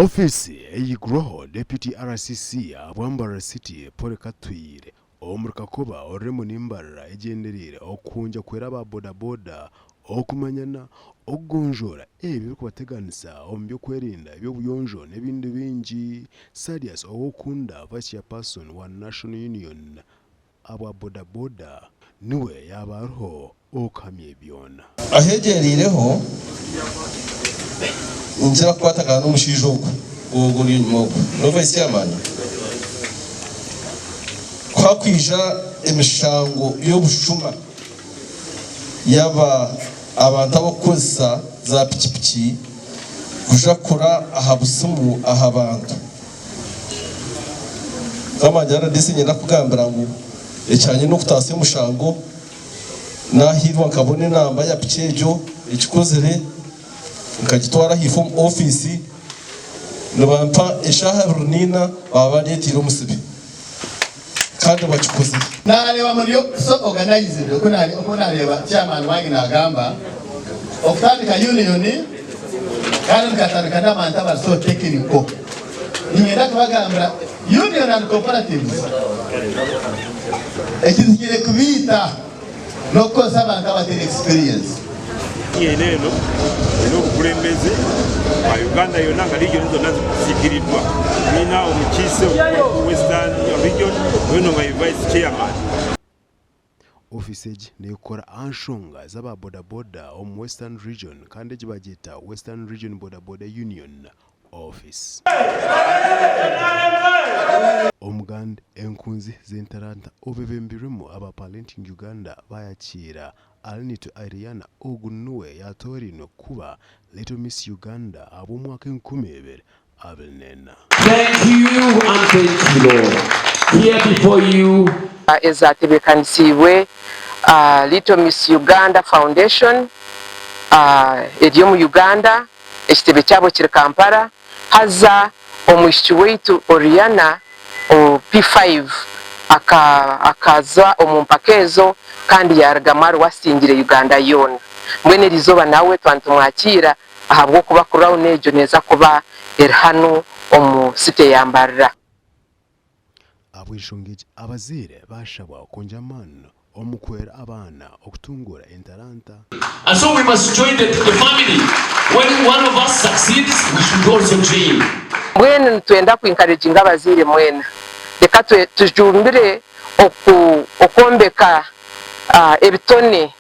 Ofiisi eyigurweho Deputy RCC ahabwa Mbarara City, Polly Katwire omuri Kakoba orurembo ni Mbarara egyendereire okuhungya kuhwera aba boda boda okumanyana, okugonjoora ebirikubateganisa omu by'okwerinda, eby'obuyonjo n'ebindi bingi. Sadius Owokunda, Vice Chairperson wa National Union Abwa boda boda niwe yaaba ariho okuhamya byona. Ahegyereireho ningira kukwatagana n'omushaija ogwo ogwo ori enyima ogwo niwe vice chairman ku hakwija emishango y'obushuma yaba abantu abakukozesa za pikipiki kuja kukora aha busimu aha bantu. Mukama wangye RDC niinyenda kukugambira ngu ekyangye n'okutaasya omushango, naahiirwa nkabona enamba ya piki egyo ekikozire nkagitwara ahaifo omu ofiisi nibampa eshaaha 24 baaba bandeeteire omusibe kandi bakikozire. Naareeba muri so organized oku naareeba chairman wange naagamba okutandika union kandi mukatandika n'abantu abari so technical. Niinyenda kubagambira union and cooperatives ekizikire kubiita n'okukozesa abantu abataine experience. Union eno eine obukulembeze bwa Uganda yona nga region zona zikiikiriddwa. Twine omukiise okuva ku Western region wena nga ye vice chairman. Ofiisi egi neekora aha nshonga z'aba boda boda omu Western Region kandi egi bagyeta Western Region Boda Boda Union Office. Omuganda, enkunzi z'entaranta obebembirwemu aba Parenting Uganda bayakiira Arinitwe Ariana ogu nuwe yatoorainwe kuba Little Miss Uganda ahabw'omwaka 2024. Thank you and thank you Lord. Here before you. Ezatebeekanisiibwe Little Miss Uganda Foundation eri omu Uganda, ekitebe kyabo kiri Kampala, haza omwishiki waitu Oriana P5 akaza omu mpaka ezo kandi yaarugamu ariwe asingire Uganda yoona. Mbwenu eriizooba nawe twaba nitumwakiira ahabw'okuba crown egyo neeza kuba eri hanu omu city ya Mbarara. Ahabw'enshonga egi, abazaire baashabwa kwongyera amaani omu kuhwera abaana okutunguura entaranta. And so we must join the the family when one of us succeeds we should also join. Mbwenu nitwenda ku encouraginga abazaire mwena reka tujumbire oku okwombeka ebitone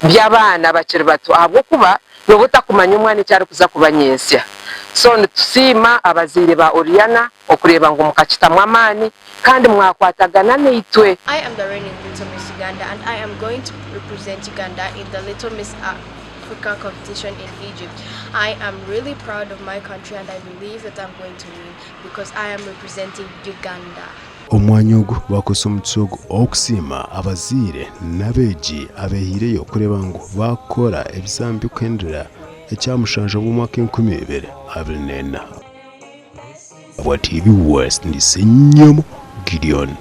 by'abaana bakiri bato ahabw'okuba nooba otakumanya omwana eki arikuza kuba nyentsya. So nitusiima abazaire ba Oriana okureeba ngu mukakitamu amaani kandi mwakwatagana naitwe. I am the reigning Little Miss Uganda and I am going to represent Uganda in the Little Miss Africa competition in Egypt. I am really proud of my country and I believe that I'm going to win because I am representing Uganda. Omwanya ogu baakozesa omukisa ogu okusiima abazaire n'abeegi abeehaireyo kureeba ngu baakora ebizaami by'okuhendera ekyamushanju obw'omwaka 2024. Abwa TV West ndi Ssenyomo Gideon.